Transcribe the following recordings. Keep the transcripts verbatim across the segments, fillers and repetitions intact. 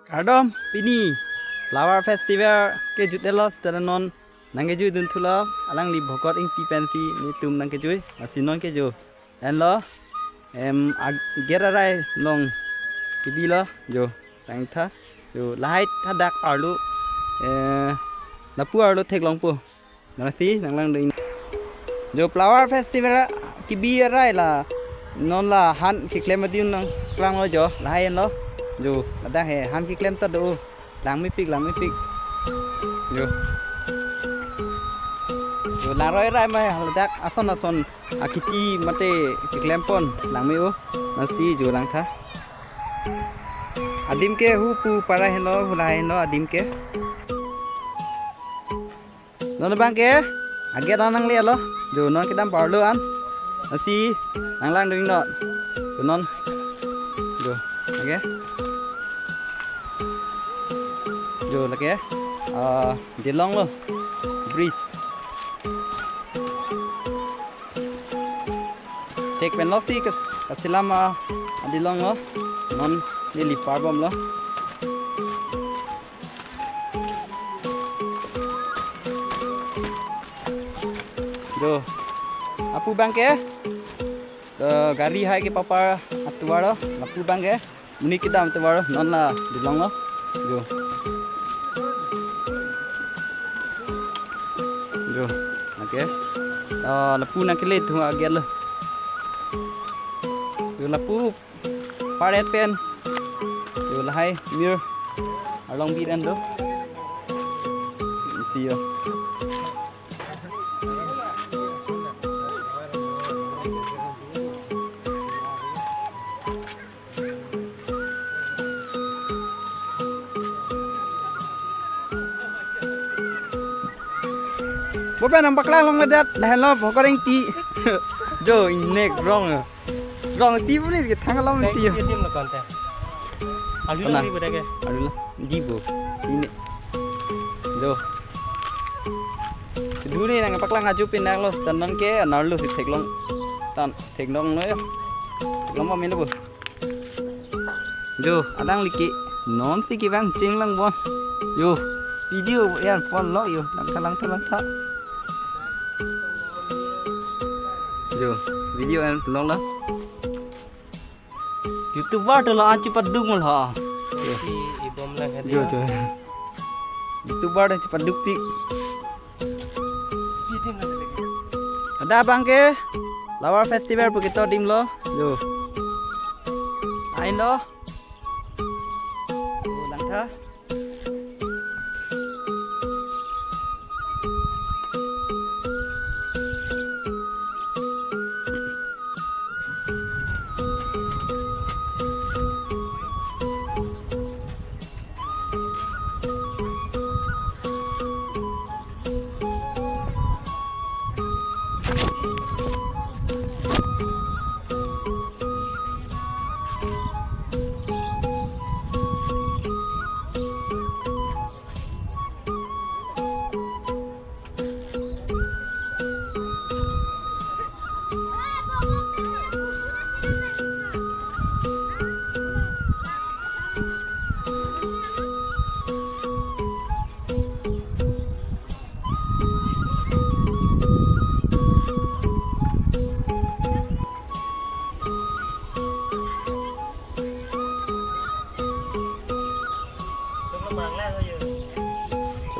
Kardom, pini Flower Festival kejut elos tara non nangkejui dun thulo, alangli Bhokot Ingti pensi netum nangkejui, lasi non kejui. Enlo, em, ag-, gate arai along kebilo, jo, langtha, jo, lahai hadak arlo, eh, lapu arlo theklongpo. Nangsi, nanglang ding. Jo, Flower Festival kebi arai la, non la han keklem adim nangklanglo jo, lahai enlo. Jo, ladak he, han keklem ta do. Langmepik, langmepik. Jo. Jo, langroi rai ma ladak ason ason akhiti mate keklempon langme-o. Nangsi jo langtha. Adim ke hu pu para henlo, hu lahai henlo adim ke. Non abang ke, age dan nangle alo. Jo, non kedam parlo an. Nangsi, nanglang ding non. Jo, non. Jo, age. Jo, lake. Ah, dilonglo. Bridge. Check pen lo ti kas-, kachelam a, adilonglo. Non neli parbomlo. Jo. Lapu abang ke, eh, gari hai kepapar atovar lo. Lapu abang ke, monit kedam atovar lo. Non la dilonglo. Jo. Jo. Lake. Eh, lapu nangkele thu age lo. Jo, lapu paret pen. Jo, lahai mir along biren do. Isi jo. Bo pen nangpaklang longledet, lahenlo Bhokot Ingti. Jo, ingnek rong. Rong ti puni ke thang along ti. Thank you, dim lo konten. Alu Kona? Lo di bo dage. Alu lo. Di bo. Sini. Jo. Duri nangpaklang aju pinang lo, tan non ke, nar lo si theklong. Tan, theklonglo ya. Theklong ma melo bo. Jo, adang liki. Non si kevang chinglang bon. Jo, video yan pon lo jo. Langtha, langtha, langtha. Jo, video yan pon lo. YouTuber to lo an chepaduk mul ho. Jo. Si ibom lang hadi Jo, ya. Jo. YouTuber to chepaduk tik. Ada abang ke Flower Festival pu keto adim lo. Jo. Ain lo. Jo, langtha.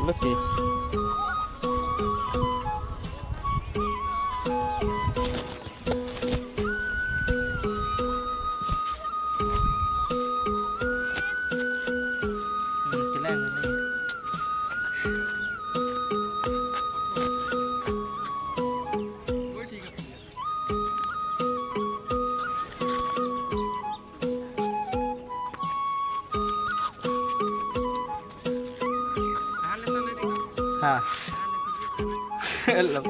Chalo ti. Ha. Hello.